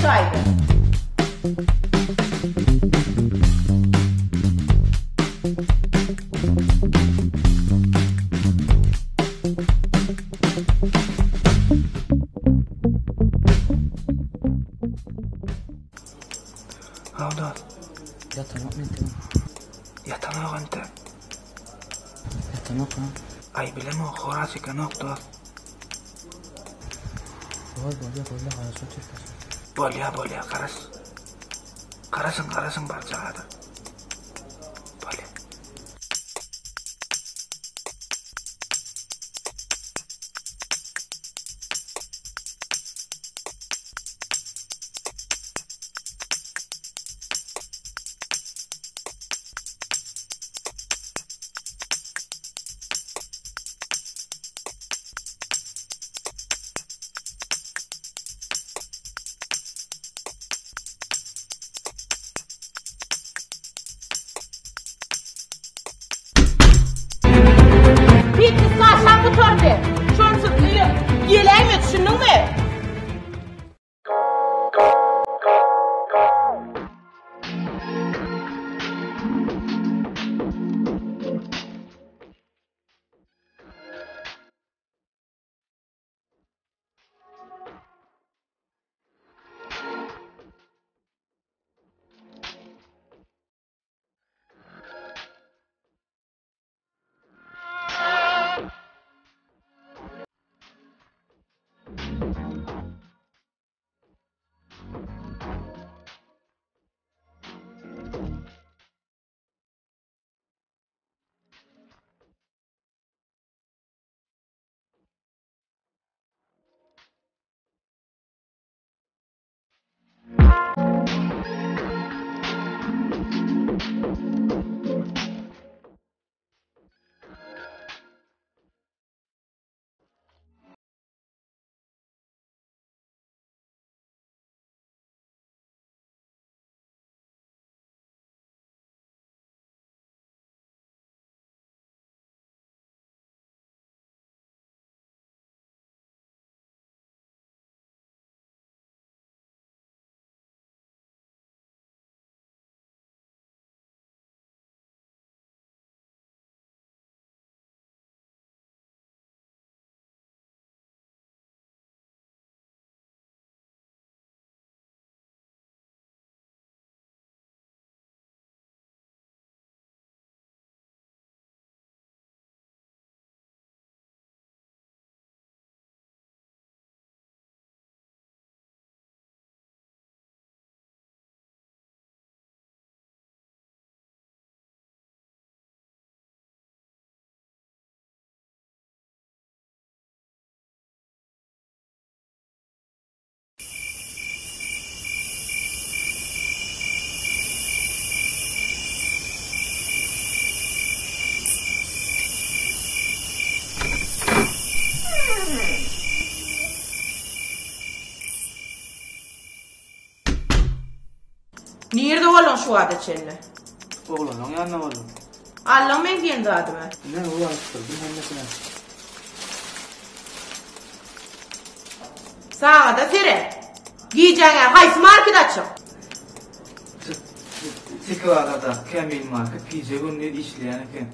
taýda. Haw dost. Ýatanok entegem. Ýatanok entek. Ýatanok ha. Aý bilemok horaz çekenok dost. Bol bolýa bolýa garaşyp oturýas. Bolýa bolýa garaş. Garaşyň garaşyň barjagada. Bolýa. Fitness kaşam gutardy. Şonsuz öýe geläýme, düşündiňmi? Nirde bolduň şu wagta çenli? Oglanyň ýanynda boldum. Aldyň meň diýen zadymy? Ine, ulanşdyrdym hemmesini. Sagada seret. Gijäňe haýsy market açyk? Tiki bazardaky Kämil market gije-gündiz işleýän eken.